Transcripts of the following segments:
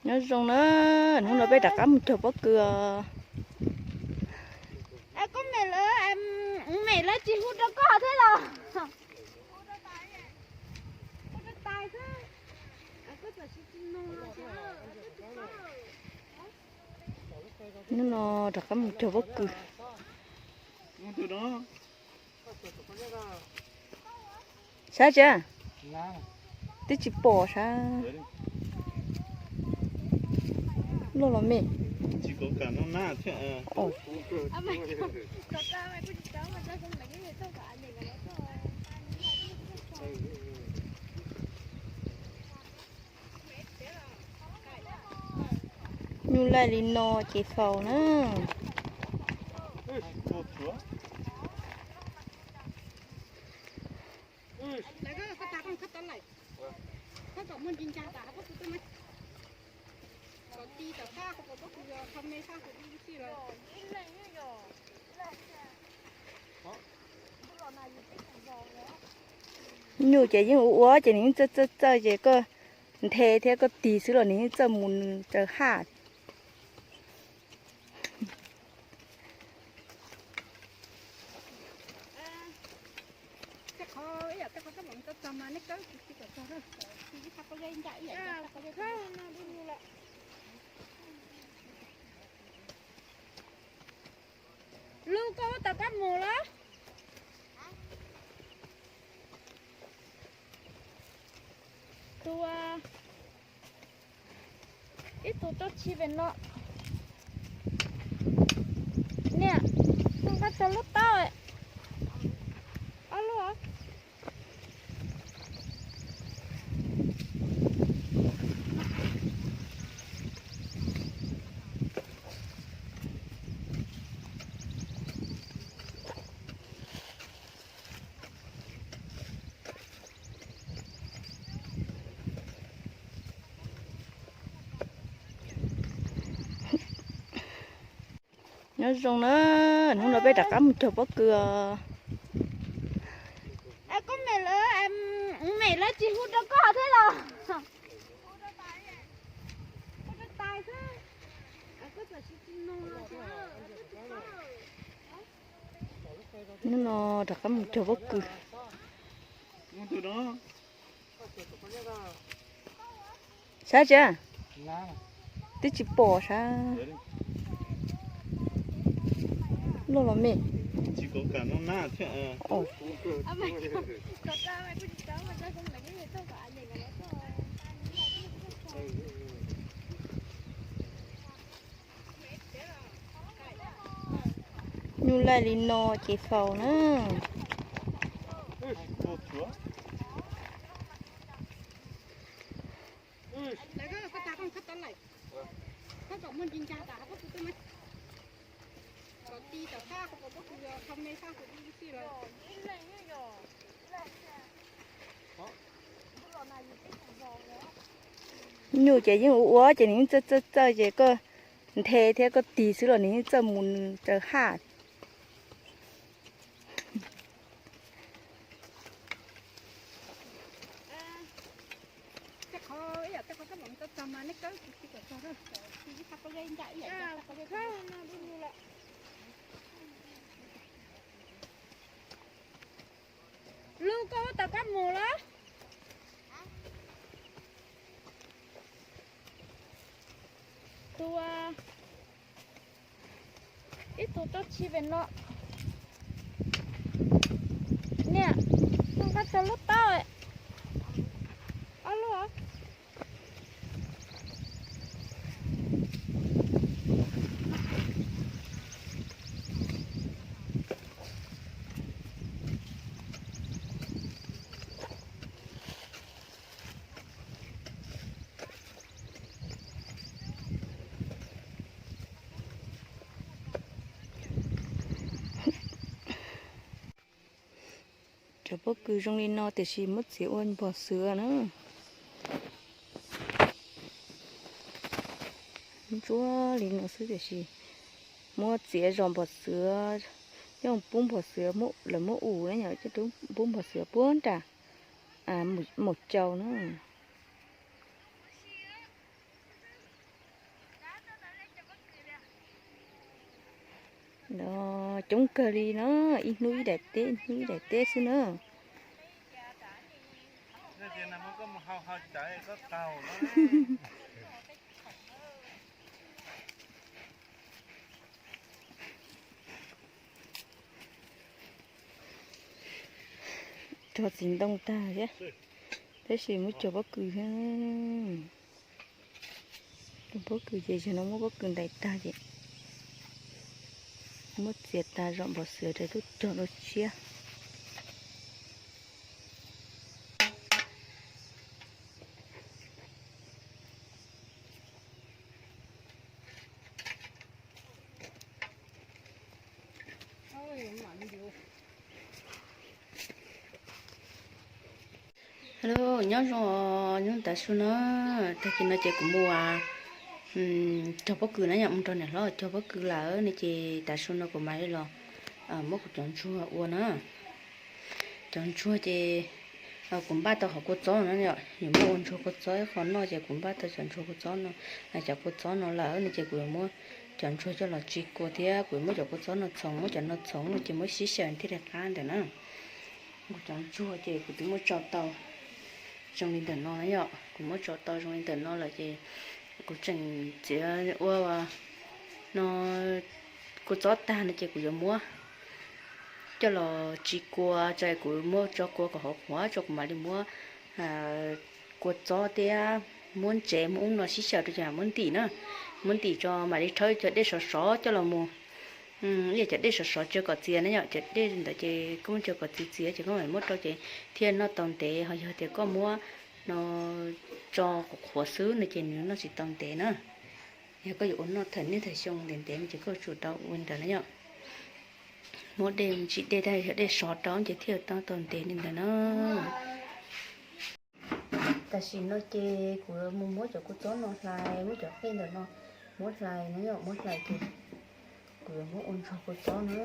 Nyob zoo na, hnub no peb rov qab mus cog pob kws os. Koj mem lawv, mem lawv tsis hu rau koj thiab los? Hnub no rov qab mus cog pob kws. Saib tsi, twb tsis pom saib. Loj los me. Nyuj laij li no ces faus na. Nyuj ces yeej ua ua ces nws yeej txawj txawj txawj ces koj nthe thiab koj tig xwb los nws yeej txawj mus nws raws haj. Lub koj ua tau kab mus los? Tus, ib tug rau tshis pem no. Niam, nqa tau lub taub. Ob lub. Nyob zoo na, hnub no peb rov qab mus cog pob kws os. Koj mem lawv, mem lawv tsis hu rau koj thiab los? Hnub no rov qab mus cog pob kws. Saib tsi, twb tsis pom saib. Loj los me. Nyuj laij li no ces faus na. Nyuj ces yeej ua ua ces nws yeej txawj txawj txawj ces koj nthe thiab koj tig xwb los nws yeej txawj mus nws raws haj. Lub koj ua tau kab mus los? Tus, ib tug rau tshis pem no. Niam, nqa tau lub taub. Ob lub. Cov pob kws zoo li no tiam sis muab txiav ua npog xwb na. Ntsuab li no xwb tiam sis muab txiav zos npog xwb, coj pub npog xwb, lawv muab ua na yom, coj pub npog xwb puag nram Maum Cau na. No coob kawg li no, ib hnub ib daim teb, ib hnub ib daim teb xwb na. Cog txiv ntoo tag thiab, tab sis muab cog pob kws thiab. Cog pob kws ces zaum no muab pob kws ntais tag ces muab txiav tas zom npog xwb rau tub cog dua tshiab. Hello, nyob zoo os, nyob tav su no, tag kis no ces kuv mus cog pob kws na yom, mus nrog niam hlob cog pob kws lawm ne ces tav su no kuv mam li los muab kuv cov ntsuag ua na. Cov ntsuag ces kuv npaj tau qhov kua txob no, yuav muab ua ntsuag kua txob ib qho noj ces kuv npaj tau cov ntsuag kua txob no, cov kua txob no lawm ne ces kuv yuav muab cov ntsuag coj los tsis kua thiab kuv yuav muab cov kua txob no txhoov, muab cov no txhoov no ces muab sib xyaw thiaj li qab ntawm na. Kuv cov ntsuag ces kuv twb muab tsau tau zoo li ntawm no na yom, kuv muab tsau tau zoo li ntawm no lawm ces kuv tseem txiav ua no kua txob tag no ces kuv yuav muab coj los tsis kua, tso kuv muab tso kua kom hauv qhuav tso kuv mam li muab kua txob thiab muab ntsev muab ub no sib xyaw rau ces muab ntim na, muab ntim tso mam li rhaub cov dej sov sov coj los mus. Ib yam cov dej sov sov tsawg kom txias na yom, cov dej ntawd ces koj muab tsawg kom txias txias ces koj mam muab rau ces thiaj noj tau ntev, ho yog tias koj muab no tso qhuav qhuav xwb no ces nws noj tsis tau ntev na. Yog koj yuav ua noj thawm niaj thawm xyoo ntev ntev no ces koj tsum tau ua li ntawd na yom. Muab dej ntsim dej tag yog dej sov rau ces thiaj noj tau ntev li ntawd na. Tam sim no ces kuv mus muab cov kua txob no hlais, muab cov qej ntawm no muab hlais na yom, muab hlais ces kuv yuav muab ua ntsuag kua txob na.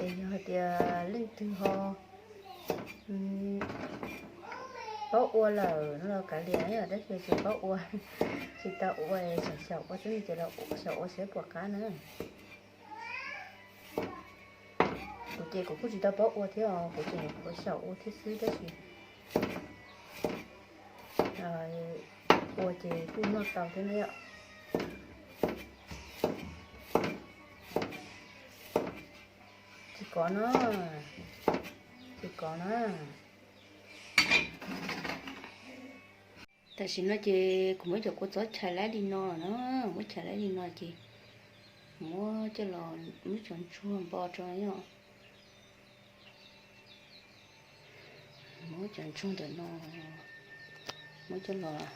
Ces yog hais tias leej twg ho paub ua lawm no los kav liam na yom, tab sis tsis paub ua, tsis tau ua, xyaum xyaum ua xwb ces los xyaum ua saib puas qab na. Kuv ces kuv kuj tsis tau paub ua thiab os, kuv ces kuv xyaum ua thiab xwb tab sis ua ces kuj noj tau thiab na yom. Tsis kov no, tsis kov na. Tam sim no ces kuv muab cov kua txob chais laib li no na, muab chais laib li no ces muab coj los muab cov ntsuag npo rau yom. Muab cov ntsuag ntawm no muab coj los,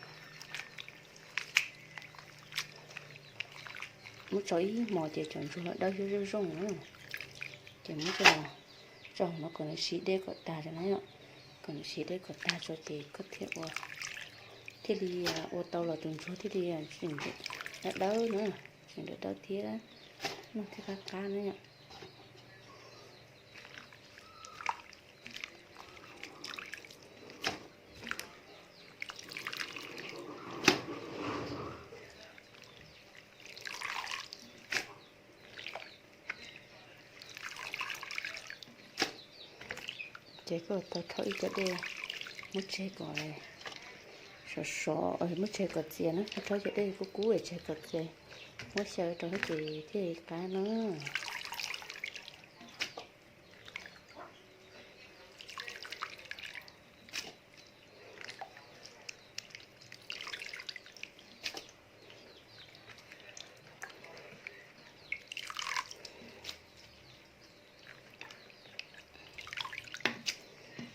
muab tso ib hmos ces cov ntsuag los dawb zoo zoo na. Ces muab coj los tso hauv no kom nws siv dej kom tag tso na yom. Kom nws siv dej kom tag tso ces koj thiaj ua, thiaj li ua tau los tus ntsuag thiaj li dawb dawb na, tseem dawb dawb thiab noj thiaj qab qab na yom. Ces koj tau rhaub ib co dej muab tseg kom sov sov, muab tseg kom txias na, rhaub co dej kub kub tseg kom txias, muab xyaw rau ces thiaj li qab na.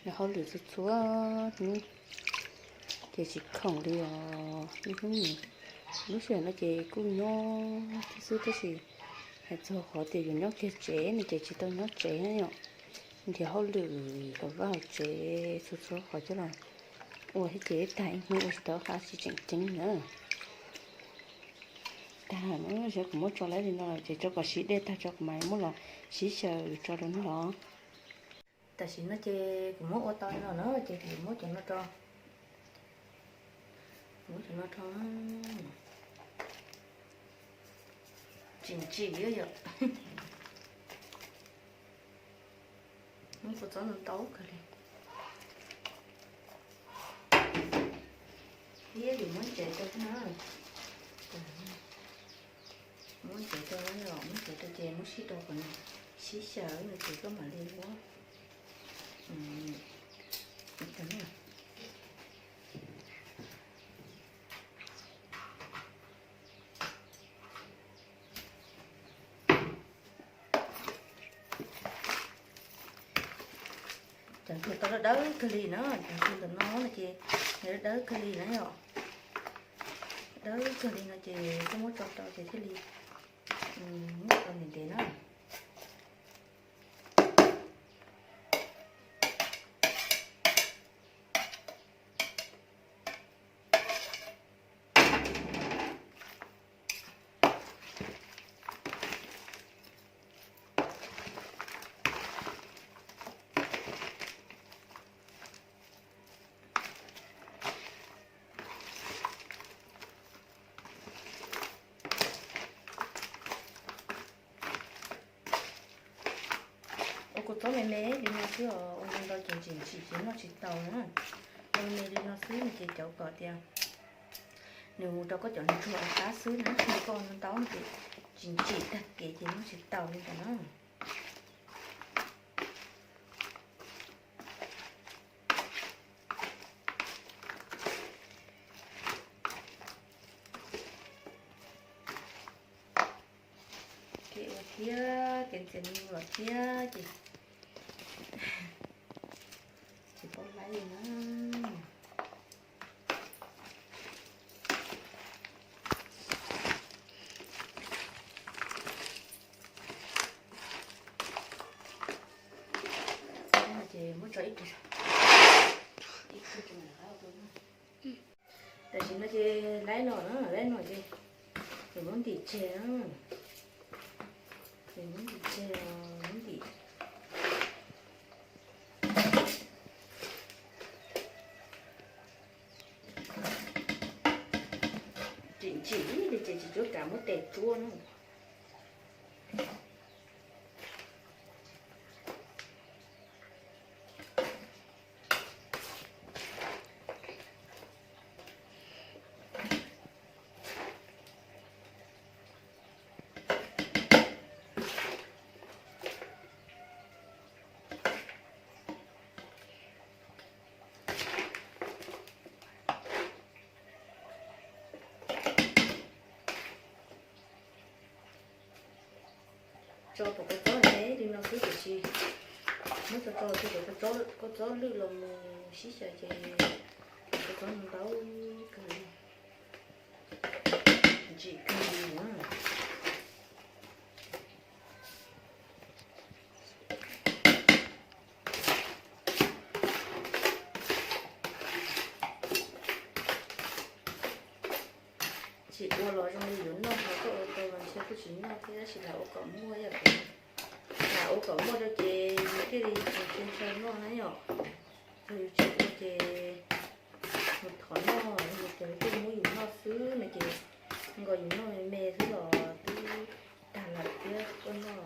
Yog hauj lwm txhua txhua hnub ces tsis khoom li os. Lub hnub, lub sij hawm no ces kuj nyob thiab xwb tab sis hais txog qhov tias yuav nyob kiag tsev no ces tsis tau nyob tsev na yom. Nrhiav hauj lwm hauv vaj hauv tsev txhua txhua qhov coj los ua thiab ces tag ib hnub ua tsis tau qab tsis tseem ceeb na. Tag lawm na, kuv muab tso laib li no lawm ces tso kom siv dej tag tso kuv mam muab los sib xyaw tso rau nws los. Tam sim no ces kuv muab ua tau li no na ces kuv muab cov no rau, muab cov no rau, tsis ntsim yom. Muab kua txob ntau kawg li. Thiab yus muab ntsev rau thiab na. Muab ntsev rau, muab ntsev rau ces muab sib rau kom nws sib xyaw no ces koj mam li muab. Cov ntsuag tau dawb dawb kawg li na, cov ntsuag ntawm no no ces nws dawb dawb kawg li na yom. Dawb kawg li no ces koj muab tso rau ces thiaj li muab tau ntev ntev na. Ua kua txob me me li no xwb os, ua ntau ntau ces ntsim ntsim ces noj tsis tau na. Ua me me li no xwb no ces cov kom tias nws mus rau koj cov ntsuag qab xwb na, yog koj ua ntau ntau no ces tsis ntsim tag kev ces noj tsis tau li ntawd na. Kev ua thiab kev ntxias me nyuam los thiab ces tsis paub laib li na. Ces muab tso ib pliag. Tam sim no ces laib no na, laib no ces ces muab ntim tseg na. Ces muab ntim tseg, muab ntim. Tsis ntsim li ces tsis txhob kam muab tes tsuab na. Tso pom kua txob me li no xwb tiam sis muab tso tso rau kom kua txob lwj los mus sib xyaw ces kua txob ntau kawg li, ntsim kawg li na. Tsis ua los zoo li yuav noj, ho koj ua tau los ntshe kuj tsis noj thiab, tab sis lam ua kom muaj yom. Lam ua kom muaj rau ces yus thiaj li tsis ntshaw noj na yom. Yog yus tsis ua ces mus thov noj, yus cov twb muab yus noj xwb no ces nkaus yus noj me me xwb los twb tag lawm thiab, koj noj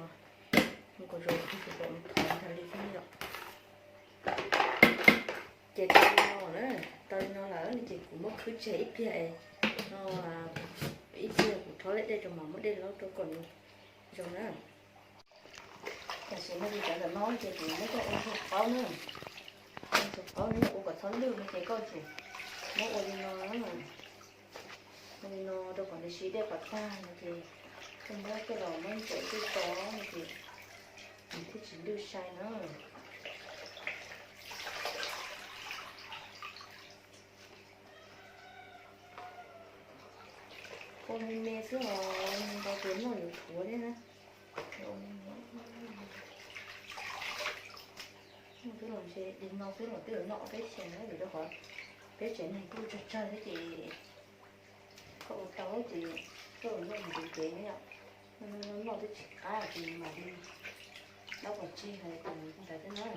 nkaus zoo kuj tsis pom mus thov ntag li thiab yom. Ces tau li no na, tau li no lawm no ces kuv muab khwb tseg ib pliag, no ib pliag kuv rho leb dej rau mas muab dej laub rau kom nws zoo na. Tam sim no ces cov ntawm no ces kuv muab coj ua ntsuag qaub na. Ua ntsuag qaub no yog ua kom txhob lwj no ces koj tsum muab ua li no, ua li no rau kom nws siv dej kom tag no ces koj muab coj los muab ntsaum tej tso no ces nws thiaj tsis lwj sai na. Ua me me xwb os, nkaus tus noj yuav thuav thiab na. Noj xwb los ntshe li no xwb los twb yuav noj peb xyoos na, vim rau qhov peb tsev neeg kuj tsawg tsawg thiab ces koj ua tau ces Tuaj noj ntxuav cev ne yom. Noj noj noj twb tsis qab ces mam li dob pov tseg hais tias ntawd thiab na.